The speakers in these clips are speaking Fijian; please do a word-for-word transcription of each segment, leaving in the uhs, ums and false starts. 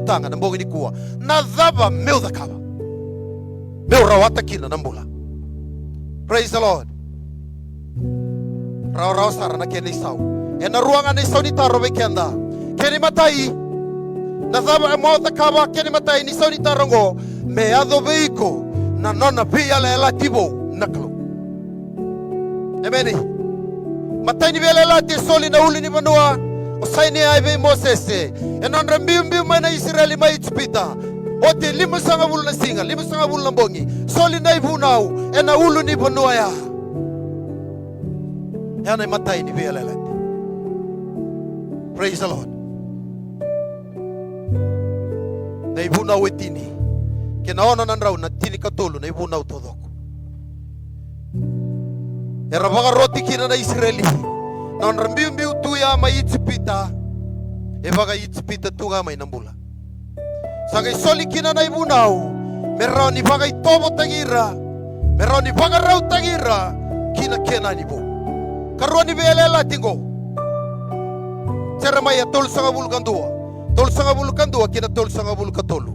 taga na bogi nikua. Na cava meu cakava meu rawata kina na bula? Praise the Lord. Rawarawa sara na kena isau. Ena rua ga na isau ni taro vei keda. Kena imatai, na cava e mo cakava, kena imatai ni isau ni taro oqo, me yaco vei iko na nona veiyalayalati vou na Kalou. Emeni. Matai ni veiyalayalati e soli na ulunivanua o Saineai vei Mosese, e nodra biubiu mai na Isireli mai Ijipita. Oti e limasagavulu na siga, limasagavulu na bogi, soli na ivunau ena ulunivanua ya. Ya na imatai ni veiyalayalati. Praise the Lord. Na ivunau e tini, kei na ono na drau na tinikatolu na ivunau taucoko. Era vakaroti kina na Isireli na nodra biubiu tu ya mai Ijipita. E vaka-Ijipita tu ga mai na bula. Sa qai soli kina na ivunau me rawa ni vakaitovotakia ira, me rawa ni vakarautakia ira ki na Kenani vou. Karua ni veiyalayalati qo, Jeremaia tolusagavulu ka dua, tolusagavulu ka dua ki na tolusagavulu ka tolu.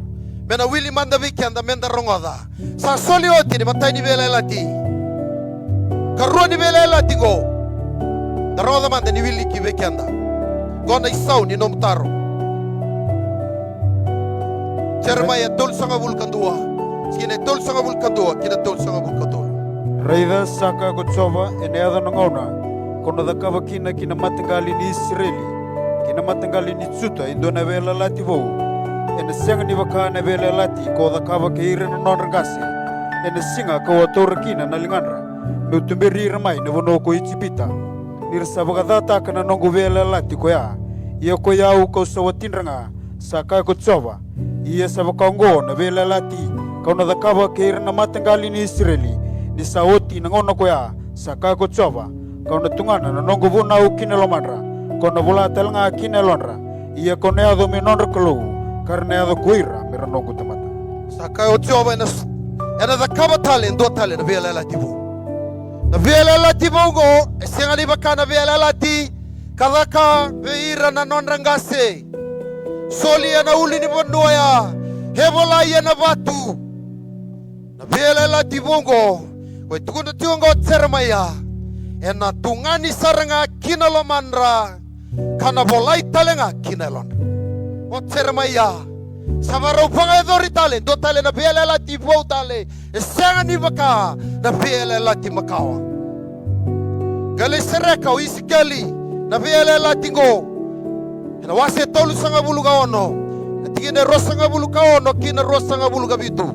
Me na wili mada vei keda me da rogoca. Sa soli oti ni matai ni veiyalayalati. Karua ni veiyalayalati qo. Da rogoca mada ni wiliki vei keda. Qo na isau ni nomu taro. Jeremaia tolusagavulu ka dua, tikina e tolusagavulu ka dua ki na tolusagavulu ka tolu. Raica, sa kaya ko Jiova, ena yaco na gauna kau na cakava kina ki na mataqali ni Isireli kei na mataqali ni Juta e dua na veiyalayalati vou. Ena sega ni vaka na veiyalayalati kau cakava kei ira na nodra qase ena siga kau a taura kina na ligadra meu tuberi ira mai na vanua ko Ijipita, ni ra sa vakacataka na noqu veiyalayalati koya. Ia koi au kau sa watidra ga, sa kaya ko Jiova. Ia sa vaka oqo na veiyalayalati kau na cakava kei ira na mataqali ni Isireli ni sa oti na gauna koya, sa kaya ko Jiova. Kau na tugana na noqu vunau ki na lomadra, kau na vola tale ga ki na yalodra. Ia kau na yaco me nodra Kalou, ka ra na yaco ko ira me ra noqu tamata. Sa kaya o Jiova, ena, ena cakava tale e dua tale na veiyalayalati vou. Na veiyalayalati vou oqo e sega ni vaka na veiyalayalati ka caka vei ira na nodra qase. Soli ena ulunivanua ya, e volai ena vatu. Na veiyalayalati vou oqo, ko e tukuna tiko oqo o Jeremaia, ena tugani sara ga ki na lomadra, ka na volai tale ga ki na yalodra. O Jeremaia sa vakarau vakayacori tale dua tale na veiyalayalati vou tale. E sega ni vaka na veiyalayalati makawa. Qai lai sereka o Isikeli na veiyalayalati qo ena wase e tolusagavulu ka ono, na tikina e ruasagavulu ka ono ki na ruasagavulu ka vitu.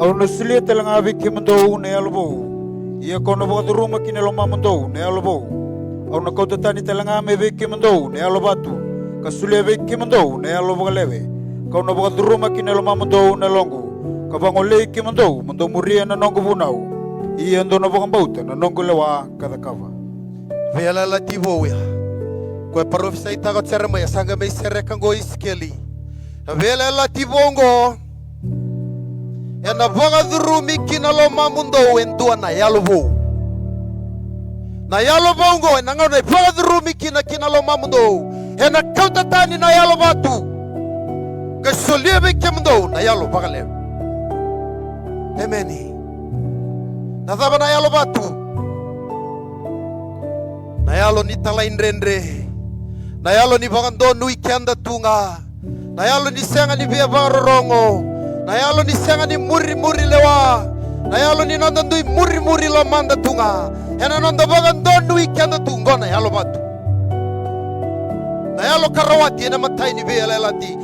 Au na solia tale ga vei kemudou na yalo vou, ia kau na vakacuruma ki na lomamudou na yalo vou. Au na kauta tani tale ga mai vei kemudou na yalo vatu, ka solia vei kemudou na yalo vakalewe. Kau na vakacuruma ki na lomamudou na yaloqu, ka vagolei kemudou mo dou muria na noqu vunau. Ia dou na vakabauta na noqu lewa ka cakava. Veiyalayalati vou ya. Ko e parofisaitaka o Jeremaia, sa qai mai sereka qo o Isikeli. Na veiyalayalati vou qo, ena vakacurumi ki na lomamudou e dua na yalo vou. Na yalo vou qo, ena gauna e vakacurumi kina ki na lomamudou, ena kauta tani na yalo vatu, qai solia vei kemudou na yalo vakalewe. Emeni. Na cava na yalo vatu? Na yalo ni talaidredre, na yalo ni vakadonui keda tu ga, na yalo ni sega ni via vakarorogo, na yalo ni sega ni murimuri lewa, na yalo ni noda dui murimuri lomada tu ga. Ena noda vakadonui keda tu qo na yalo vatu. Na yalo ka rawati ena matai ni veiyalayalati.